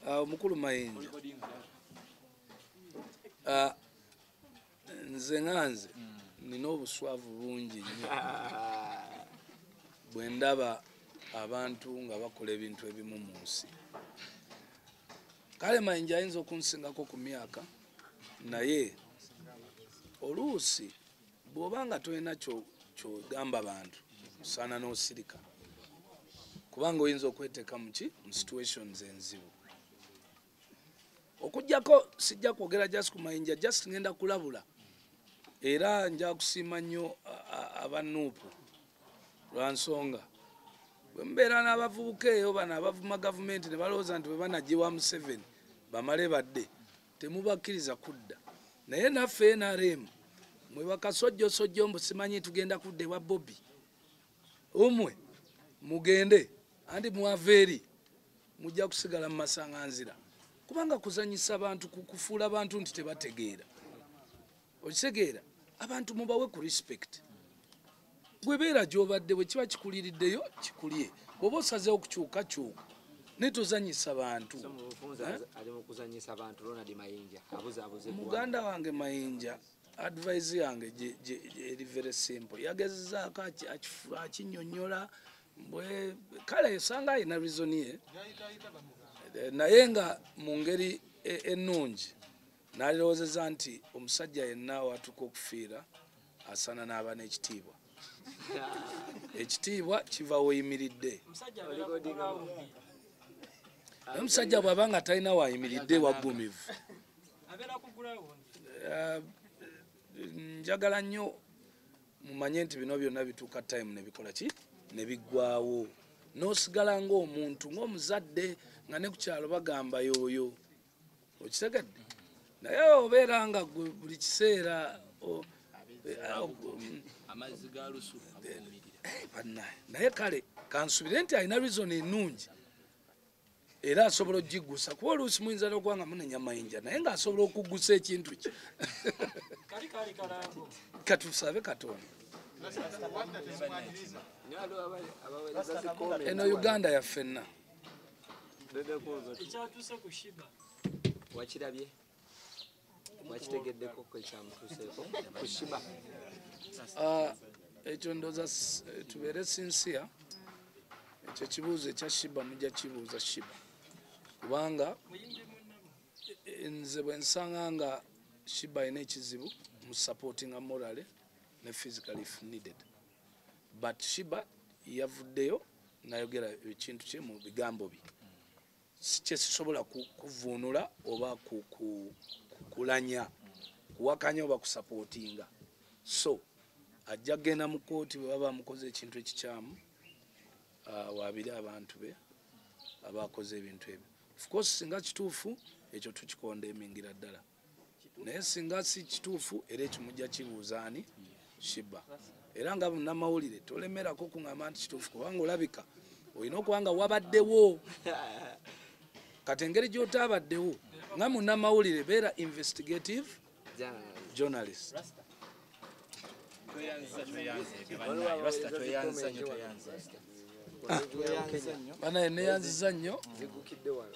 Omukulu Mayinja, nze nga nze nina obuswavu bungi nnyo bwe ndaba abantu nga bakola ebintu ebimu mu nsi. Kale Mayinja ayinza okunsingako ku myaka, naye oluusi bw'oba nga tolina kyogamba bantu, osaana n'osirika, kubanga oyinza okweteeka muki mu situations enzibu. Okuggyako sijja kwogera just ku Mayinja, just ngenda kulabula, era nja kusiima nnyo aba NUP lwa nsonga bwe mubeera n'abavubuka eyo bano abavuma gavumenti ne balowooza nti bwe banagyewa Museveni bamale badde, temubakkiriza kudda. Naye naffe NRM mwe bakasojjosojjo mbu simanyi tugenda kudda ewa Bobi, umwe mugende anti mwava eri mujja kusigala mu masanganzira, kubanga kuzanyisa abantu, kufuula abantu nti tebategeera. Okitegeera? Abantu mubawe ku respect. Bwebeera gy'obadde bwe kiba kikuliriddeyo kikulye, bw'oba osazeewo kukyuka kyuka, naye tozanyisa bantu. So mu bufunze ali mu kuzanyisa bantu. Ronald Mayinja abuzaabuza eggwanga. Muganda wange Mayinja, advice yange eri very simple. Yagezezaako akinnyonnyola mbwe kale osanga alina reason ye, naye nga mu ngeri ennungi n'alirowoozeza nti omusajja yenna watuuka okufiira asaana n'aba n'ekitiibwa. Ekitiibwa kiva weeyimiridde. Naye omusajja bw'aba nga talina waayimiridde waggumivu, njagala nnyo mumanye nti bino byonna bituuka time ne bikola ki ne biggwawo, n'osigala ng'omuntu, ng'omuzadde, nga ne ku kyalo bagamba yooyo. Okitegedde? Naye obeera nga gwe buli kiseera amazzi ga lusu avumirira. Bannaye, naye kale kansubire nti alina reason ennungi era asobola okugiggusa, kuba oluusi muyinza n'okuba nga munenya Mayinja naye ng'asobola okuggusa ekintu kye. Katusabe Katonda. Naye waliwo abaweereza zi comment Eno wano. Uganda yaffenna. Bebe Cool, Ekyatuuse ku Sheebah. Wakirabye, wakitegeddeko ko ekyamutuuseeko ku Sheebah? Ekyo ndowooza tubeere sincere, ekyo ekibuuzo ekya Sheebah mujja kibuuza Sheebah, kubanga Muyimbi munnammwe. Nze bwe nsanga nga Sheebah alina ekizibu, mu supportinga morally ne physically if needed, but Sheebah yavuddeyo nayogera ekintu kye mu bigambo bye, kyesisobola kuvuunula oba kulanya, kuwakanya oba kusupportinga. So ajja kugenda mu kooti bwe baba bamukoze ekintu ekikyamu, waabire abantu be abakoze ebintu ebyo. Of course singa kituufu ekyo tukikondemingira ddala, naye singa si kituufu era ekyo mujja kibuuza ani? Sheebah. Era nga munnamawulire tolemerako kuŋŋamba nti kituufu, kubanga olabika olina okuba nga wabaddewo. Kati engeri gy'otaabaddewo nga munnamawulire, beera investigative journalist. Tweyanziza, tweyanze bannaye. Rasta, tweyanziza nnyo, tweyanze. Banaye, neyanziza nnyo. Zigukidde wano.